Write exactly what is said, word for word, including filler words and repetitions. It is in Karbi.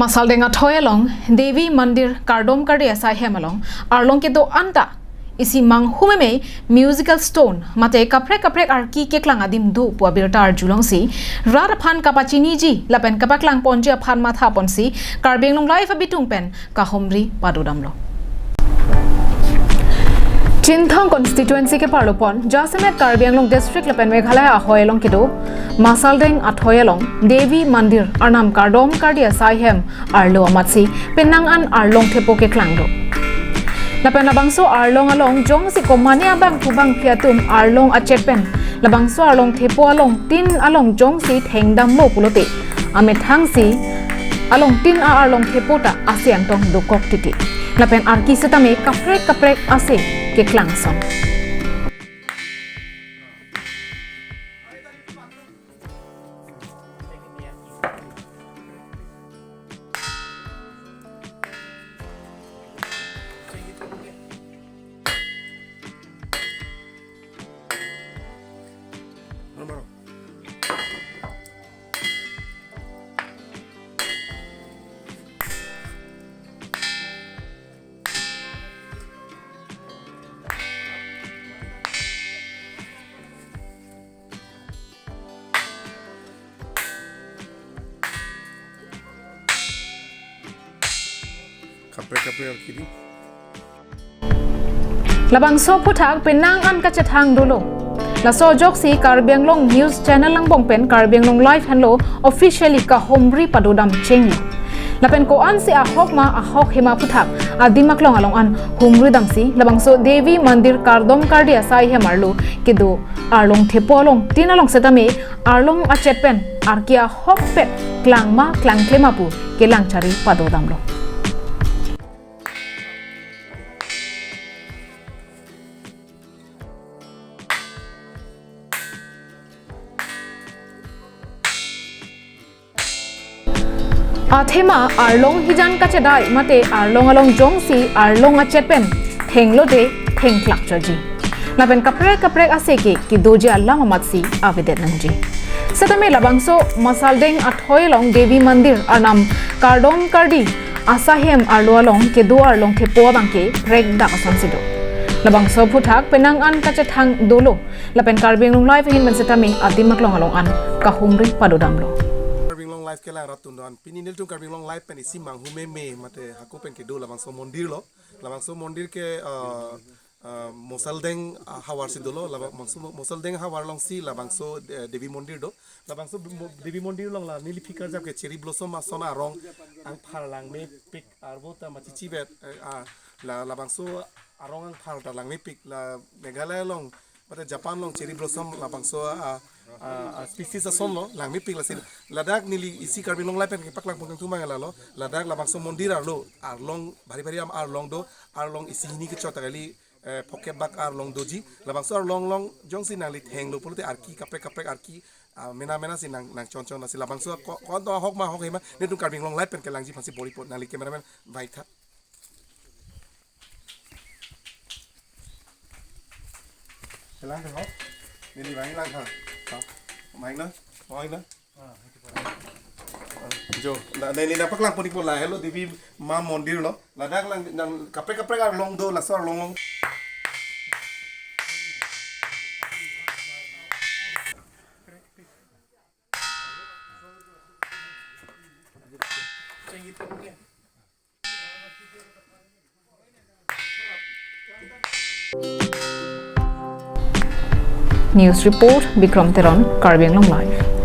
Masaldeng athoi along Devi Mandir kardom kardi asai hem along arlong kedo anta isi manghumeme musical stone mate kaprek kaprek arki keklang adim do pu abirta arjulongsi rat aphan kapachiniji lapen kapaklang ponji aphan matha ponsi Karbi Anglong Live abitung pen kahumri padodamlo. Chinthong constituency ke parlopon jasemet Karbi Anglong district lapen Meghalaya ahoi along kedo Masaldeng athoi along Devi Mandir arnam kardom kardi asai hem arlo amatsi penang an arlong thepo keklang do. Lapen labangso arlong along jongsi komane abang kubang phi atum arlong achet pen labangso arlong thepo along tin along jongsi thengdamlo pulote amethangsi along tin a arlong thepo ta ase angtong dokok titi. Lapen arki setame kaprek kaprek ase keklang son. Kaprek kaprek arki di. Labangso aphuthak penang an kachethang dolo. Laso ajoksi Karbi Anglong News Channel angbong pen Karbi Anglong Live henlo officially kahumri padodam chenglo. Lapen ko-ansi ahok ma ahok hema aphuthak adim aklong along an humri damsi labangso Devi Mandir kardom kardi asai hem arlo kedo arlong thepo along tin along setame arlong achet pen arki ahokpet klang ma klangkle ma pu kelang chari padodamlo. Athema arlong hijan kachedai mate arlong along jongsi arlong achet pen thenglote thengklak choji. Lapen kaprek kaprek ase ke kedoji alam amatsi avedet nangji. Setame labangso Masaldeng athoi along Devi Mandir arnam kardom kardi asai hem arlo along kedo arlong thepo abang ke prekdak asonsi do. Labangso aphuthak penang an kachethang dolo. Lapen Karbi Anglong Live ahin pen setame adim aklong along an kahumri padodamlo. Karbi Anglong Live kelang rat atum do-an. Pini nelitum Karbi Anglong Live pen isi manghumeme mate hako pen kedo labangso mondir lo. Labangso mondir ke, ah, ah, Masaldeng, ah, havar si dolo. Labangso Mo-, Masaldeng havar alongsi labangso, eh, Devi Mondir do. Labangso Mo-, Devi Mondir along la neli phik arjap ke cherry blossom ason arong angphar langmepik arvo ta machichi vet, eh, ah, la, labangso arong angphar ta langmepik la Meghalaya along mate Japan along cherry blossom labangso, ah, ah, ah, species ason lo langmepik lasi ladak neli isi Karbi Anglong Live pen kepaklang pon kangthumang lalo ladak labangso mondir arlo arlong bhari bhari am arlong do arlong isi hini kechot kali, eh, phokep bak arlong doji labangso arlong along jongsi nangli thenglo pulote arki kaprek kaprek arki, ah, mena mena si nang nang chon chon lasi labangso ko-, ko-an to ahok ma ahok hema nelitum Karbi Anglong Live pen kelangji aphansi bor-i pon nangli cameraman vaitha. Kelang ke ho? Neli vanglang ha. Ha. Main na? Main na? Jo, na, neli nangpaklang pon-i pon la helo Devi Ma Mondir lo. Ladak lang nang kaprek kaprek arlong do laso arlong along. News report, Bikram Teron, Karbi Anglong Live.